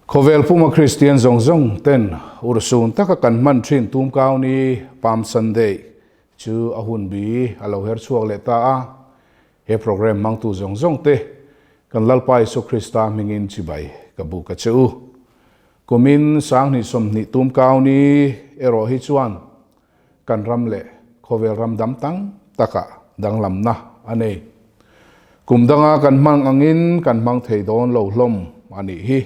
Khawvel puma Kristian zawng zawng ten urhsun taka kan hman thin tumkau ni Palm Sunday chu a hun bi a lo her chhuak leh ta a. He program hmangtu zawng zawng te kan Lalpa Isua Krista hmingin chibai ka buk a che u. Kumin sanghnih 20 tumkau ni erawh hi chuan kan ram leh khawvel ram dam tang takah danglamna a nei. Kum danga kan hmang angin kan hmang thei dawn lo hlawm a nih hi.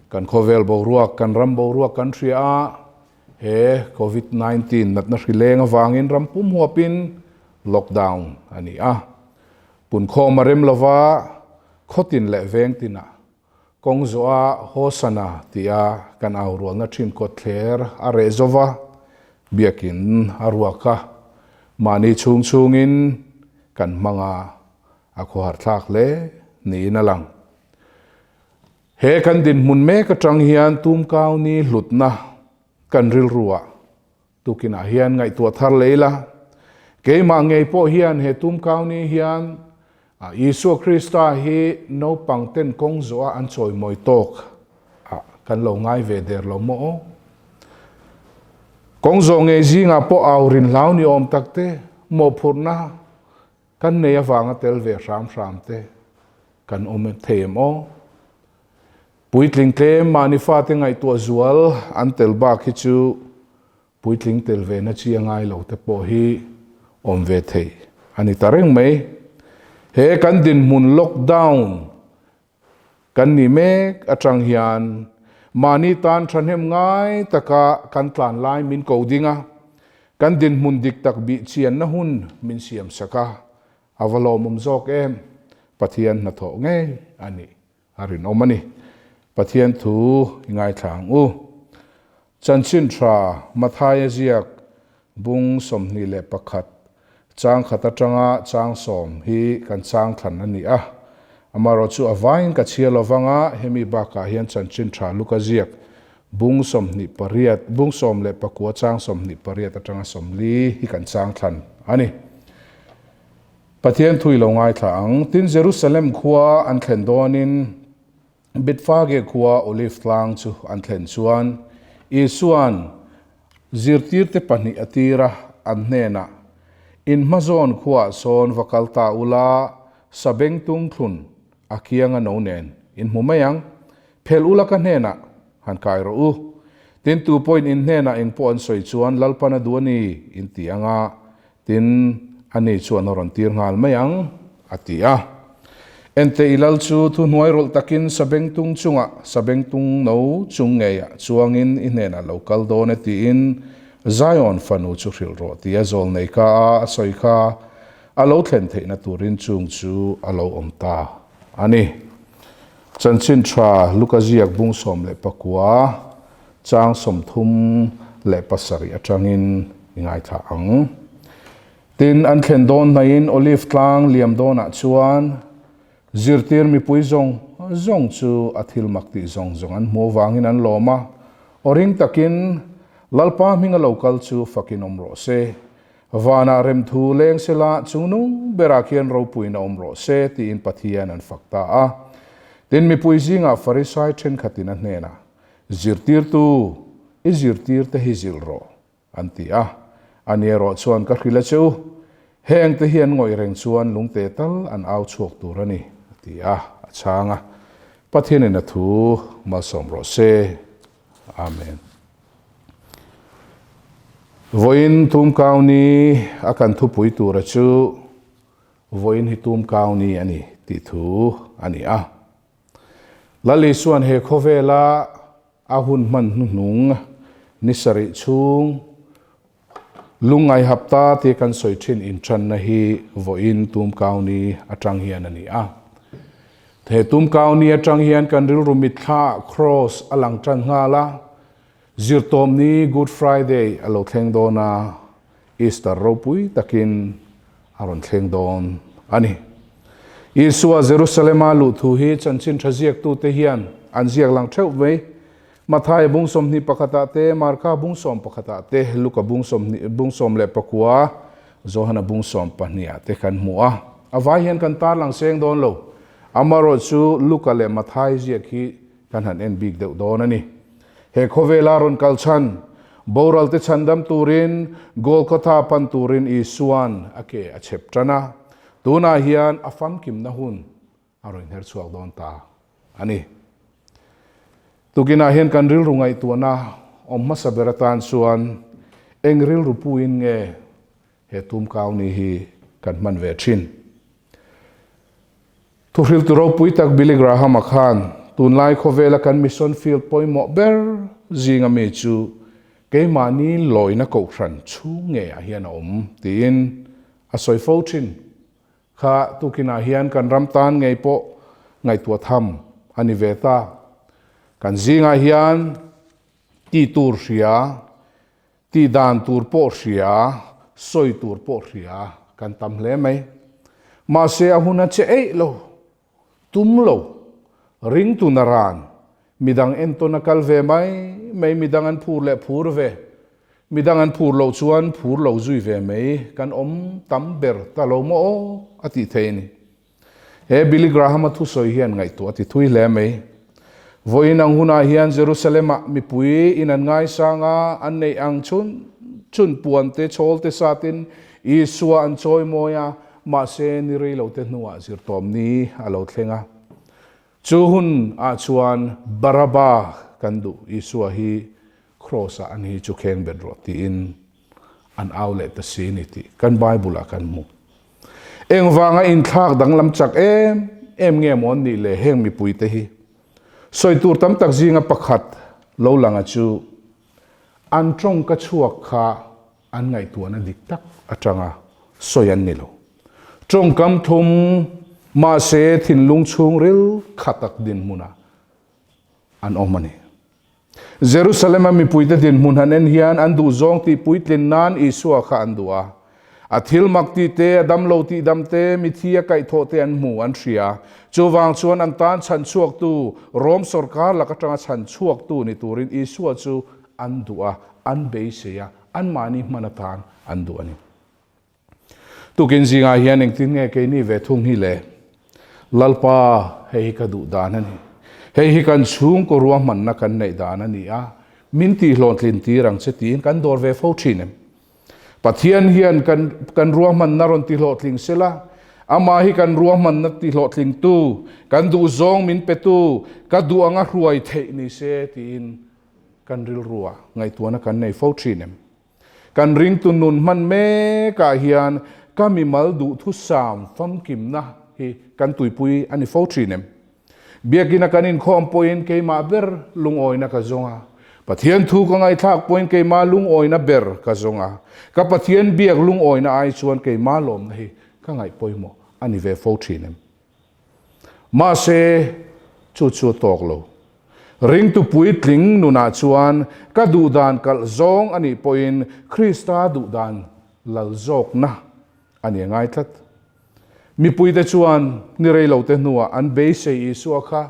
Kan khawvel boruak, kan ram boruak kan hria a, he Covid 19 natna hri leng avangin ram pum huapin lockdown a ni a. Punkhawm a rem lova, khawtin leh vengtinah Kawng zawha Hosana tia kan au rualna thin kawtthler a reh zova, biakin a ruak a, mahni chhung chhungin kan hmang a, a khawhar thlak hle niin a lang. He kan dinhmun mek atang hian tumkau ni hlutna kan rilruah Tukinah hian ngaihtuah thar leh ila, keimah ngei pawh hian he tumkau ni hian Isua Krista hi naupang ten kawng zawha an chawimawi tawk ah kan lo ngai ve der lo maw aw? Kawng zawh ngei zingah pawh au rin hlau ni awm tak te, mawhphurhna kan nei avanga tel ve hram hram te kan awm thei em aw? Puitling tlem mahni fate ngaihtuah zual an tel bak hi chu puitling tel ve na chi a ngai lo te pawh hi awm ve thei a ni ta reng mai. He kan dinhmun lockdown kan nih mek atang hian mahni tan thahnem ngai taka kan tlan lai min ko ding a, kan dinhmun dik tak bih chianna hun min siam sak a, a va lawmawm zawk em? Pathian hnathawh ngei a nih. A rinawm a ni. Pathian thu i ngaithla ang u. Chanchin tha Mathaia ziak bung 21 chang khat atanga chang 10 hi kan chang thlan a ni a. Amaherawh chu a vaiin ka chhiar lo vanga hemi bakah hian chanchin tha Luka ziak bung 28 bung 19 chang 28 atanga 40 hi kan chang thlan a ni. Pathian thu i lo ngaithla ang. Tin, Jerusalem khua an thlen dawnin Bethfage khua Olive tlang chu an thlen chuan Isua'n zirtirte pahnih a tir a, an hnenah, In hmazawn khuaah sawn va kal ta ula, sabengtung thlun a kianga no nen in hmu mai ang. Phelh ula ka hnenah han kai rawh u. Tin, tu pawhin in hnenah engpawh an sawi chuan Lalpan a duh a ni, in ti ang a, Tin, ani chuan a rawn tir nghal mai ang, a ti a. Ente i lal chu thuhnuai rawlh takin sabengtung chungah sabengtung no chung ngeiah chuangin i hnenah lo kal dawn e tiin Zion fanu chu hrilh rawh tia zawl nei ka a a sawi kha a lo thlen theihna turin chung chu a lo awm ta a ni. Chanchin tha Luka ziak bung 19 chang 37 atangin i ngaithla ang. Tin, an thlen dawn hnaiin Olive tlang liam dawnah chuan zirtir mipui zawng zawng chu a thil mak tih zawng zawng an hmuh avangin an lawm a, aw ring takin, Lalpa hminga lo kal chu fakin awm rawh se. Vanah remthu leng sela chung nung berah khian ropuiin a awm rawh se tiin Pathian an fak ta a. Tin, mipui zingah Farisai thenkhatin a hnenah, Zirtirtu, i zirtirte hi zilh rawh, an ti a. Ani erawh chuan ka hrilh a che u, hengte hi an ngawih reng chuan lungte tal an au chhuak tur a ni, a ti a, a chhang a. Pathianin a thu malsawm rawh se. Amen. Vawiin tumkau ni a kan thupui tura chu vawiin hi tumkau ni a ni tih thu a ni a. Lal Isua'n he khawvela a hun hman hnuhnung ni sarih chhung lungngai hapta tia kan sawi thin inthanna hi vawiin tumkau ni atang hian a ni a. He tumkau ni atang hian kan rilru mitthla cross a lang tan nghal a, zirtawm ni Good Friday a lo thleng dawn a, Easter ropui takin a rawn thleng dawn a ni. Isua Jerusalema luh thu hi chanchin tha ziaktute hian an ziak lang theuh mai. Mathaia bung 21ah te, Marka bung 11ah te, Luka bung 20 bung 19, Johana bung 12ah te kan hmu a. A vai hian kan tarlang seng dawn lo. Amaherawhchu Luka leh Mathai ziak hi. kan han en bik deuh dawn a ni. He khawvela rawn kal chhan, boral te chhandam turin Golgotha pan turin Isua'n a ke a chhep tan a, tunah hian a famkimna hun a rawn her chhuak dawn ta a ni. Tukinah hian kan rilru ngaihtuahna awm hmasa ber atan chuan eng rilru puin nge he tumkau ni hi kan hman ve thin? Thuhriltu ropui tak Billy Graham-a khan tunlai khawvela kan mission field pawimawh ber zinga mi chu keimahni lawina kohhran chhung ngeah hian a awm tiin a sawi fo thin. Kha tukinah hian kan ram tan ngei pawh ngaihtuah tham a ni ve ta. Kan zingah hian ti tur hria, ti dan tur pawh hria, sawi tur pawh hria kan tam hle mai. Mahse a hun a che eih lo, tum lo, ringtu naran, midang entawn a kal ve mai mai, midang an phur leh phur ve, midang an phur loh chuan phur lo zui ve mai kan awm tam ber ta lo maw aw a tih theih a ni. He Billy Graham-a thusawi hian ngaihtuah a ti thui hle mai. Vawiin ang hunah hian Jerusalem-ah mipui in an ngaisang a, an neih ang chhun chhun puan te, chhawl te satin Isua an chawi mawi a, mahse ni rei lo te hnuah zirtawm ni a lo thleng a. Chu hun ah chuan Baraba kan duh, Isua hi Kraws-ah an hi chu kheng bet rawh tiin an au leh ta si ni tih kan Bible-ah kan hmu. Engvanga inthlak danglam chak em em nge maw an nih le heng mipuite hi? Sawi tur tam tak zinga pakhat lo langa chu an tawngka chhuak kha an ngaihtuahna dik tak atanga sawi an ni lo. Tawngkam thum mahse thinlung chhungril kha tak dinhmunah an awm a ni. Jerusalem-a mipuite dinhmun han en hian an duhzawng tih puitlin nan Isua kha an duh a. A thil mak tih te, a damlo tih dam te, mithi a kaihthawh te an hmu, an hria. Chuvang chuan an tan chhan chhuaktu, Rom sawrkar lak atanga chhan chhuaktu ni turin Isua chu an duh a, an beisei a, anmahni hman atan an duh a ni. Tukin zingah hian engtin nge keini ve thung hi le? Lalpa, hei hi ka duh dan a ni. Hei hi kan chhungkaw ruahmanna kan neih dan a ni a, min tihhlawhtlin tir ang che tiin kan dawr ve fo thin em? Pathian hian kan kan ruahmanna rawn tihlawhtling sela, amah hi kan ruahmanna tihlawhtlingtu, kan duhzawng min petu, ka duh anga hruai theih ni se tiin kan rilruah ngaihtuahna kan nei fo thin em? Kan ringtu nun hman mekah hian ka mimal duhthusam famkimna hi kan tuipui a ni fo thin em? Biakina kan inkhawm pawhin keimah ber lungawina ka zawng a, Pathian thu ka ngaihthlak pawhin keimah lungawina ber ka zawng a, ka Pathian biak lungawina ai chuan keimah lawmna hi ka ngaih pawimawh a ni ve fo thin em? Mahse, chu chu a tawk lo. Ringtu puitling nunah chuan ka duhdan kalh zawng a nih pawhin Krista duhdan lal zawkna a ni a ngai tlat. Mipuite chuan ni reilote hnuah an beisei Isua kha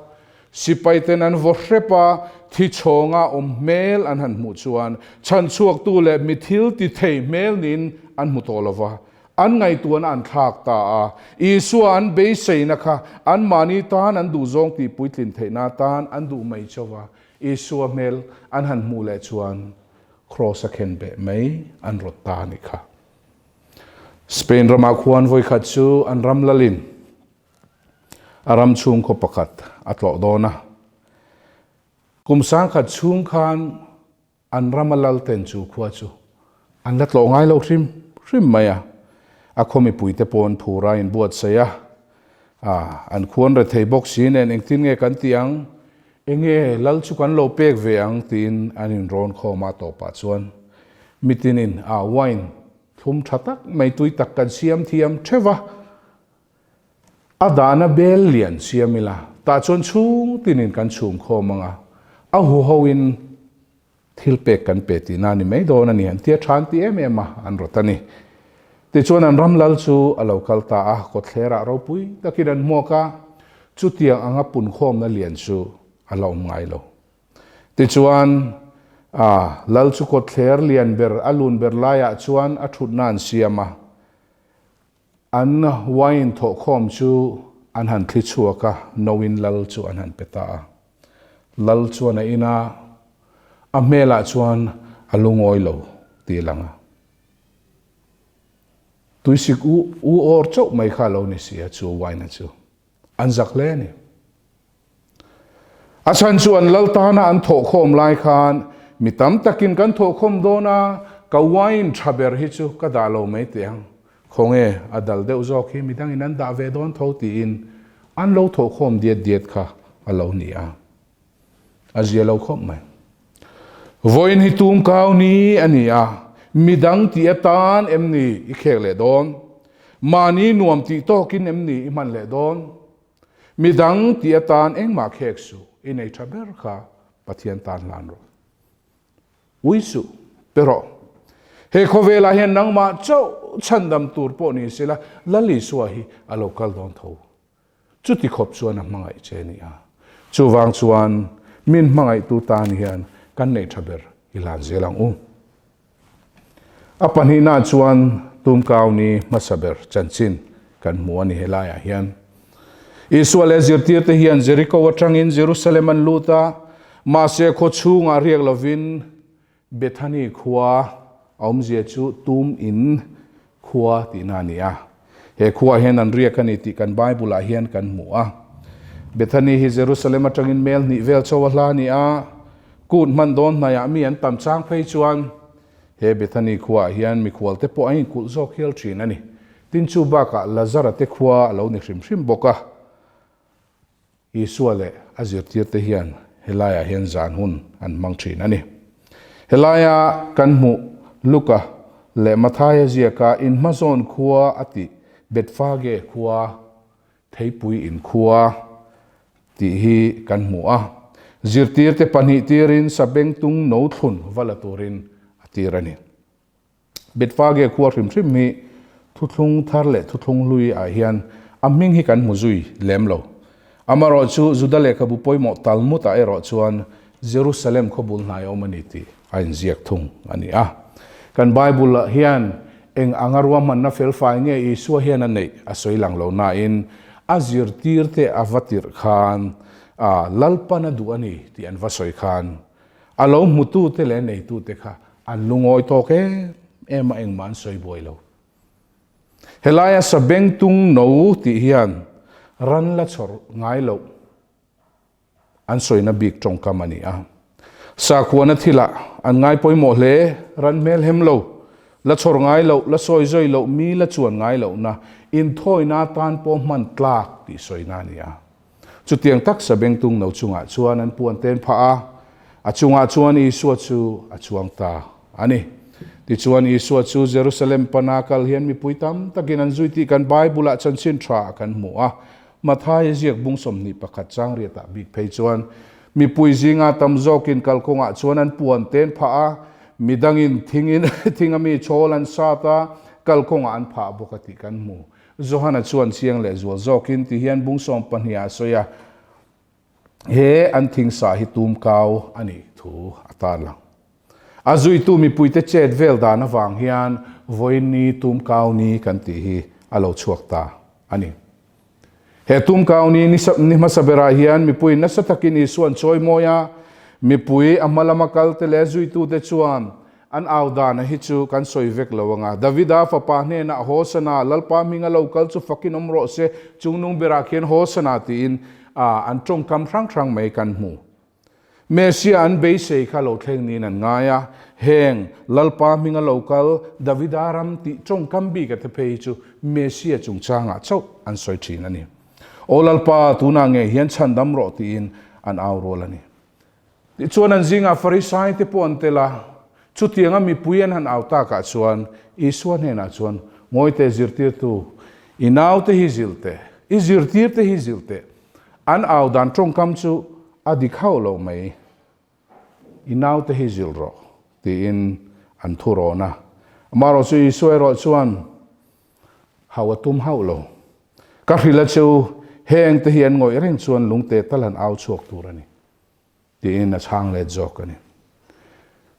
sipaiten an vaw hrep a, thi chhawnga awm hmel an han hmuh chuan chhanchhuaktu leh mi thil ti thei hmel niin an hmu tawh lo va, An ngaihtuahna an thlak ta a, Isua an beiseina kha anmahni tan an duhzawng tih puitlin theihna atan an duh mai chauh a, Isua hmel an han hmuh leh chuan Kraws a khen beh mai an rawt ta a nih kha. Spain ramah khuan vawikhat chu an ram lalin a ram chhungkhaw pakhat a tlawh dawn a, kum sangkhat chhung khan An rama lal ten chu khua chu an la tlawh ngai lo hrim hrim mai a, a khaw mipuite pawn phur a inbuatsaih a, a an khuan rethei bawk si nen engtin nge kan tih ang, enge lal chu kan lo pek ve ang tiin an inrawn khawm a tawpah chuan mitinin a wine thlum tha tak mai tui tak kan siam thiam theuh a, A dahna bel lian siam ila, tah chuan chhung tinin kan chhum khawm ang a, a huhoin thil pek kan pe tihna a ni mai dawn a ni an tia tha an ti em em a, an rawt a ni. Tichuan an ram lal chu a lo kal ta a, kawtthlerah ropui takin an hmuak a, chutiang anga punkhawmna lian chu a la awm ngai lo. Tichuan, a lal chu kawtthler lian ber a lun ber laiah chuan a thutna an siam a, An wine thawhkhawm chu an han thli chhuak a, no in lal chu an han pe ta a. Lal chuan a in a, a hmelah chuan a lungawi lo tih a lang a. Tuisik u u awr chauh mai kha a lo ni si a, chu wine-a chu an zak hle a ni. A chhan chu an lal tana an thawhkhawm lai khan mi tam takin kan thawhkhawm dawn a, ka wine tha ber hi chu ka dah lo mai teh ang, khawnge a dal deuh zawk hi midangin an dah ve dawn tho tiin an lo thawhkhawm diat diat kha a lo ni a, a zia lo khawp mai. Vawiin hi tum kau ni a ni a, midang tih atan em ni i khek leh dawn? Mahni nuam tih tawkin em ni i hman leh dawn? Midang tih atan engmah khek suh, i nei tha ber kha Pathian tan hlan rawh. Ui suh, pe rawh. He khawvelah hian nangmah chauh chhandam tur pawh ni sela Lal Isua hi a lo kal dawn tho. Chuti khawp chuan a hmangaih che ni a. Chuvang chuan min hmangaihtu tan hian kan nei tha ber i hlan zel ang u. A pahnihna chuan tumkauni hmasa ber chanchin kan hmu a ni helaiah hian. Isua leh zirtirte hian Jeriko atangin Jerusalem an lut a, mahse khaw chhungah riak lovin Bethany khua a awmzia chu tum in khua tihna a ni a. He khuaah hian an riak a ni tih kan Bible-ah hian kan hmu a. Bethany hi Jerusalem atangin mel hnih vel chauh a hla a ni a. Kut hman dawn hnaiah mi an tam chang phei chuan he Bethany khuaah hian mikhualte pawh an inkulh zawk hial thin a ni. Tin chu bakah Lazara te khua a lo ni hrim hrim bawk a. Isua leh a zirtirte hian helaiah hian zan hun an hmang thin a ni. Helaia kan hmuh Luka leh Mathaia ziaka inhmazawn khua a tih Bethphage khua, Theipui in khua tih hi kan hmu a. Zirtirte pahnih tirin sabengtung no thlun va la turin a tir a ni. Bethphage khua hrim hrim hi thuthlung thar leh thuthlung hlui ah hian a hming hi kan hmu zui lem lo. Amarawh chu Juda lehkhabu pawimawh Talmud ah erawh chuan Jerusalem khawbul hnai a awm a ni tih a inziak thung a ni a. Kan Bible ah hian eng anga ruahmanna felfai nge Isua hian a neih a sawi lang lo nain a zirtirte a va tirh khan a Lalpan a duh a ni tih an va sawi khan A lo hmutute leh neitute kha an lungawi tawk em em a, engmah an sawi buai lo. Helaia sabengtung no tih hian ran la chhawr ngai loh an sawina bik tawngkam a ni a. Sakhuana thilah an ngai pawimawh hle, ran hmel hem lo, la chhawr ngai loh, la sawi zawi loh, mi la chuan ngai lohna, inthawina atan pawh hman tlak tih sawina a ni a. Chutiang tak sabengtung no chungah chuan an puan ten phah a, a chungah chuan Isua chu a chuang ta a ni. Tichuan, Isua chu Jerusalem pana kal hian mipui tam takin an zui tih kan Bible-ah chanchin tha kan hmu a. Matthai ziak bung 21 chang riatah bik phei chuan, Mipui zinga tam zawkin kalkawngah chuan an puan ten phah a, midangin thingin thinga mi chawl an sat a, kalkawngah an phah bawk a tih kan hmu. Johana chuan chiang leh zual zawkin ti hian bung 12 a sawi a, He an thingsa hi tum kau a nih thu a tar lang. A zuitu mipuite chet vel dan avang hian vawiin ni tum kau ni kan tih hi a lo chhuak ta a ni. He tum kau ni ni hmasa berah hian mipui nasa takin Isua'n chawimawi a, mipui a hma lama kalte leh zuitute chuan An au dana hi chu kan sawi vek lo anga, Davida fapa hnenah Hosana, Lalpa hminga lo kal chu fakin awm rawh se, chungnung berah khian Hosana tiin an tawngkam hrang hrang mai kan hmu. Messia an beisei kha lo thleng niin an ngai a, heng Lalpa hminga lo kal Davida ram tih tawngkam bik a te phei hi chu Messia chungchangah chauh an sawi thin a ni. Aw Lalpa, tunah ngei hian chhandam rawh tiin an au rual a ni. Tichuan an zingah Farisai te pawh an tel a, chutianga mipui an han au takah chuan Isua hnenah chuan, Ngawite zirtirtu, i naute hi zilh teh, i zirtirte hi zilh teh. An au dan tawngkam chu a dik hauh lo mai, I naute hi zilh rawh, tiin an thu rawn a. Amaherawhchu chu Isua erawh chuan hau a tum hauh lo. Ka hrilh a chu, heng te hi an ngawih reng chuan lungte tal an au chhuak tur a ni, tiin a chhang let zawk a ni.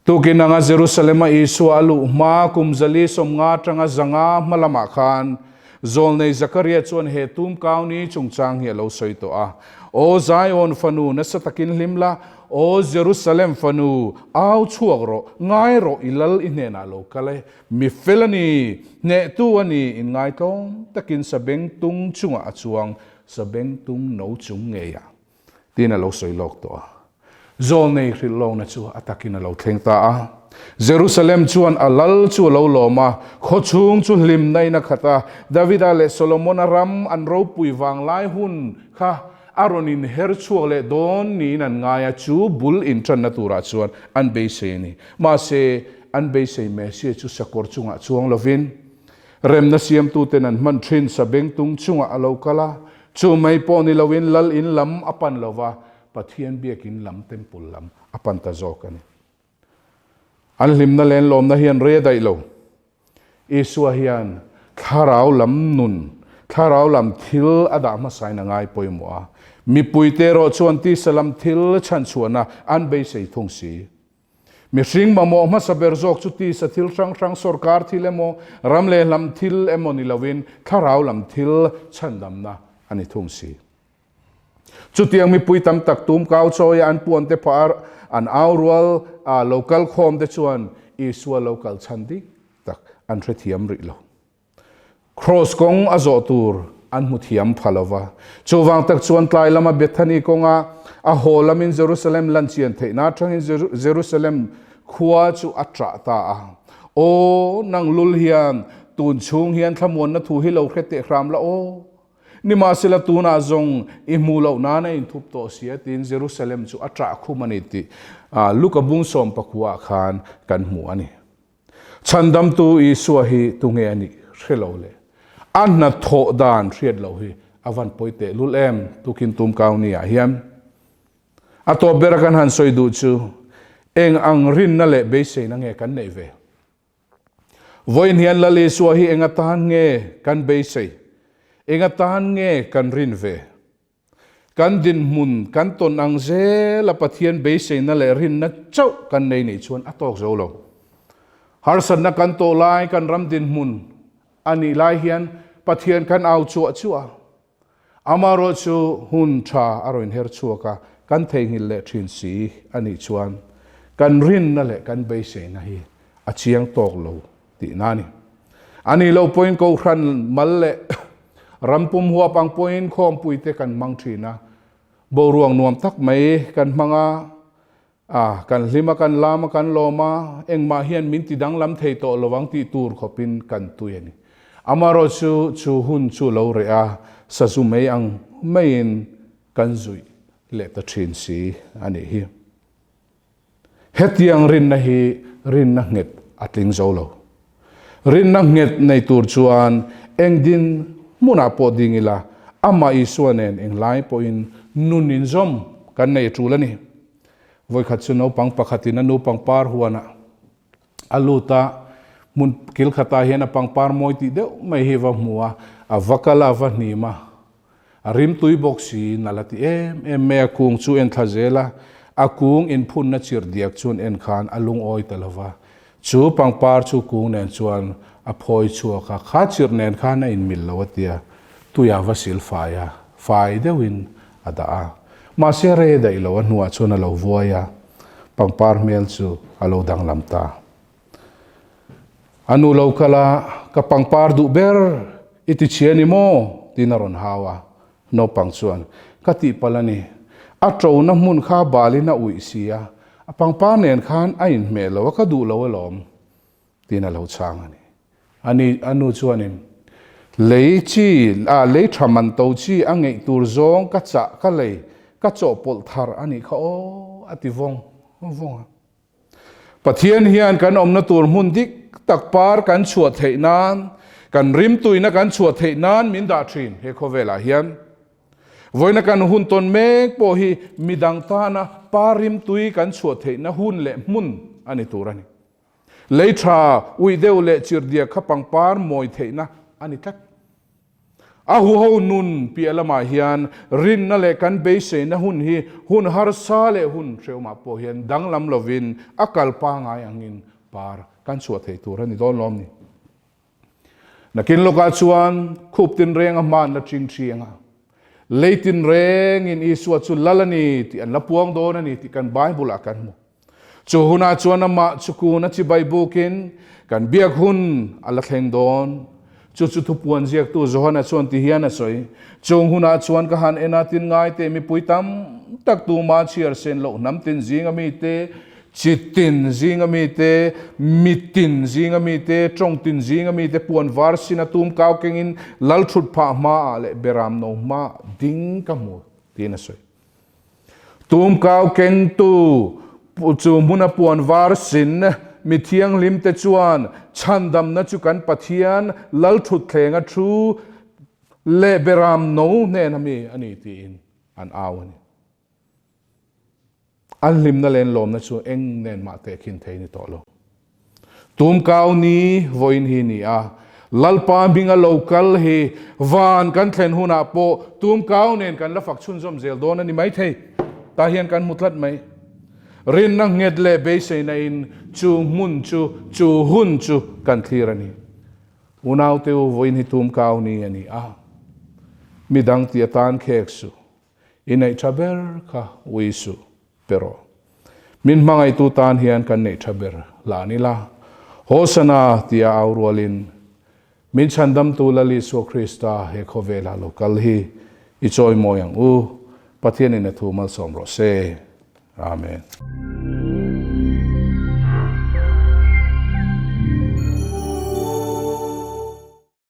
Tukin anga Jerusalem-a Isua a luh hma kum 450 atanga 500 hma lamah khan Zawlnei Zakaria chuan he tumkauni chungchang hi a lo sawi tawh a. Aw Zion fanu, nasa takin hlim la, Aw Jerusalem fanu, au chhuak rawh, ngai rawh, i lal i hnenah lo kal e. Mi fel a ni, hnehtu a ni, inngaitlawm takin sabengtung chungah a chuang, sabengtung no chung ngeiah. Tiin a lo sawi lawk tawh a. Zawlnei hrilh lawkna chu a takin a lo thleng ta a. Jerusalem chuan a lal chu a lo lawm a, khawchhung chu hlimna in a khat a. Davida leh Solomona ram an ropui vanglai hun kha a rawn inher chhuak leh dawn niin an ngai a, chu bul inṭanna turah chuan an beisei a ni. Mahse, an beisei Messiah chu sakawr chungah chuang lovin, remna siamtuten an hman ṭhin sabengtung chungah a lo kal a, chu mai pawh ni loin lal in lam a pan lo va, Pathian biakin lam temple lam a pan ta zawk a ni. An hlimna leh an lawmna hi an rei a daih lo. Isua hian thlarau lam nun, thlarau lam thil a dah hmasain a ngai pawimawh a. Mipuite erawh chuan tisa lam thil chhanchhuahna an beisei thung si. Mihring mamawh hmasa ber zawk chu tisa thil hrang hrang, sorkar thil emaw, ram leh lam thil emaw ni loin thlarau lam thil chhandamna a ni thung si. Chutiang mipui tam tak tum kau chawia an puante phah a, an au rual a lo kal khawm te chuan Isua lo kal chhan dik tak an hrethiam rih lo. Kraws kawng a zawh tur an hmu thiam pha lo va. Chuvang tak chuan tlai lama Bethany kawnga a haw lamin Jerusalem lan chian theihna atangin Jerusalem khua chu a ṭah ta a. Aw, nang lul hian tun chhung hian thlamuanna thu hi lo hre teh hram la aw. Nimahsela tunah zawng i hmuh loh nan a inthup tawh si a tiin Jerusalem chu a ṭah khum a ni tih Luka bung sawmpakua khan kan hmu a ni. Chhandamtu Isua hi tunge a nih hre lo le a hnathawh dan hriat loh hi a van pawi teh lul em tukin tum kau ni ah hian. A tawp bera kan han sawi duh chu eng ang rinna leh beiseina nge kan neih ve? Vawiin hian Lal Isua hi eng atan nge kan beisei? Eng atan nge kan rin ve? Kan dinhmun kan tawn ang zela Pathian beiseina leh rinna chauh kan nei nih chuan a tawk zo lo. Harsatna kan tawh lai kan ram dinhmun a nih lai hian Pathian kan au chuah chuah a. Amaherawh chu hun tha a rawn her chhuak a, kan theihnghilh leh thin si a nih chuan kan rinna leh kan beiseina hi a chiang tawk lo tihna a ni. A nih loh pawhin Kohhran mal leh ram pum huap ang pawhin khawmpui te kan hmang thin a, boruak nuam tak mai kan hmang a, a kan hlim a, kan lam a, kan lawm a, engmah hian min ti danglam thei tawh lo ang tih tur khawpin kan tui a ni. Amaherawh chu chu hun chu lo reh a, sazu mai ang maiin kan zuih leh ta thin si a nih hi. Hetiang rinna hi rinna nghet a tling zo lo. Rinna nghet nei tur chuan eng din hmunah pawh ding ila, amah Isua nen englai pawhin nun inzawm kan nei tul a ni. Vawikhat chu naupang pakhatin a nu pangpar huanah a lut a, hmun kil khatah hian a pangpar mawi tih deuh mai hi va hmu a, a va kal a, a va hnim a. A rimtui bawk si, nalh a ti em em mai a, kung chu en thla zel a, a kung inphunna chirh diak chuan en khan a lungawi ta lo va, chu pangpar chu kung nen chuan a phawi chhuak a, kha chirh nen khan a inmil lo a tia, tuia va sil fai a, fai deuhin a dah a, mahse rei daih lo a hnuah chuan a lo vuai a, pangpar hmel chu a lo danglam ta. A nu lo kal a, Ka pangpar duh ber i ti chhia ni maw? tiin a rawn hau a. Naupang chuan, Ka tihpalh a ni. A ṭona hmun kha balin a uih si a, a pangpar nen khan a inhmeh lo a, ka duh lo alawm, tiin a lo chhang a ni. A ni, a nu chuanin, Lei chi, a lei ṭha man to chi a ngeih tur zawng ka chah, ka lei, ka chawhpawlh thar a nih kha aw, a ti vawng vawng a. Pathian hian kan awmna tur hmun dik tak par kan chhuah theih nan, kan rimtuina kan chhuah theih nan min dah thin he khawvelah hian. Vawiina kan hun tawn mek pawh hi midang tana par rimtui kan chhuah theihna hun leh hmun a ni tur a ni. Lei tha, uih deuh leh chirhdiak kha pangpar mawi theihna a ni tlat. A huho nun piah lamah hian rinna leh kan beiseina hun hi hun harsa leh hun hreawmah pawh hian danglam lovin a kal pangai angin par kan chhuah thei tur a ni dawn lawm ni. Nakin lawkah chuan khup tinreng a hman la ṭing ṭhiang a. Lei tinrengin Isua chu lal a ni tih an la puang dawn a ni tih kan Bible-ah kan hmu. Chu hunah chuan amah chu kun a chibai bukin kan biak hun a la thleng dawn. Chu chu thupuan ziaktu Johana chuan ti hian a sawi, Chung hunah chuan ka han en a, tin ngai te mipui tam tak tuma chhiar sen loh hnam tin zinga mite, chi tin zinga mite, mi tin zinga mite, tawng tin zinga mite puan var sin a tum kau kengin lal thut phah hmaah leh beram no hmaah ding ka hmu, tiin a sawi. Tum kau kengtu chu hmuna puan var sin mi thianghlimte chuan chhandamna chu kan Pathian lal thutthleng a thu leh beram no hnen a mi a ni tiin an au a ni. An hlimna leh an lawmna chu eng nen mah tehkhin thei ni tawh lo. Tum kau ni vawiin hi ni a, Lalpa hminga lo kal hi van kan thlen hunah pawh tum kau nen kan la fak chhunzawm zel dawn a ni maithei. Tah hian kan hmu tlat mai. Rinna nghet leh beiseina in chu hmun chu, chu hun chu kan thlir a ni. Unaute u vawiin hi tum kau ni a ni a, midang tih atan khek suh. I neih tha ber kha ui suh pe rawh. Min hmangaihtu tan hian kan neih tha ber lah ni la. Hosana tia au rualin min chhandamtu Lal Isua Krista he khawvelah lo kal hi i chawimawi ang u. Pathianin a thu malsawm rawh se. Amen.